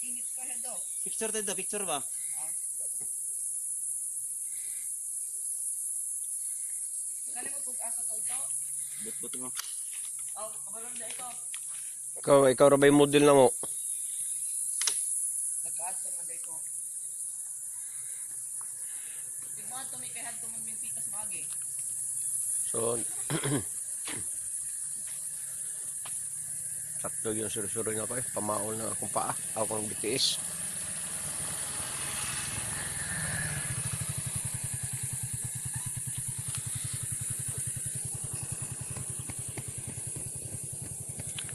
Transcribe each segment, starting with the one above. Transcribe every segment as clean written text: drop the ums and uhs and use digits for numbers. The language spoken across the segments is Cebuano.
Init ka siya do. Picture tayo do, picture ba? Kalimot kog asa to do. But-but mo. Oh, kabalon da ito. Ikaw ra ba yung model na mo? Nagkaad sa man ko. Tigmaan to may kay hadto man min pikas maagi. So, sakto yung surusuroy na ko eh. Pamaol na akong paa. Akong BTS.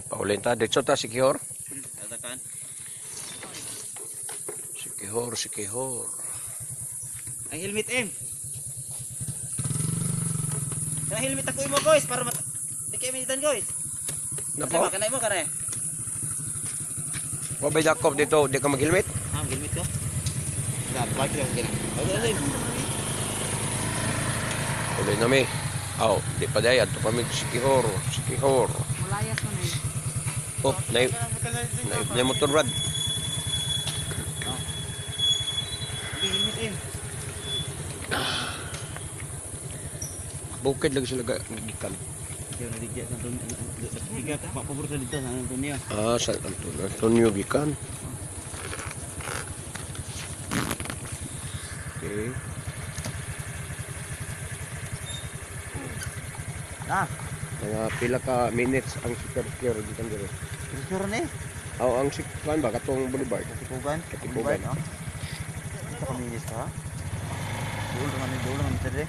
Paulin ta. Dito ta, si Kihor. Tatakan. Si Kihor, si Kihor. Ang helmet M. Kanang helmet ako imo guys para mat di kayo minitan guys. Napo, Kanay mo kanay. wa bay dakop dito. Di ka mag-helmet? Ah, ang helmet ko. Da, bike lang gina. Okay, okay. Tuloy na mi. Aw, di pa day. Adto pa mi si Kihor. Si Kihor. Malayas man eh. Oh, na motor brad. Okay, helmet M. Bukid lagi sila gikan. Diyan nadigya sa Antonio. Giga pabor sa dito sa Antonio. Ah, San Antonio. Antonio gikan. Okay. Ah, Mga pila ka minutes ang sikir-sikir gikan diri. picture na eh. Aw, ang sikuan ba katong boulevard. Katipugan. Katipugan. Oh. Ito kami ka. Duol naman duol naman dito.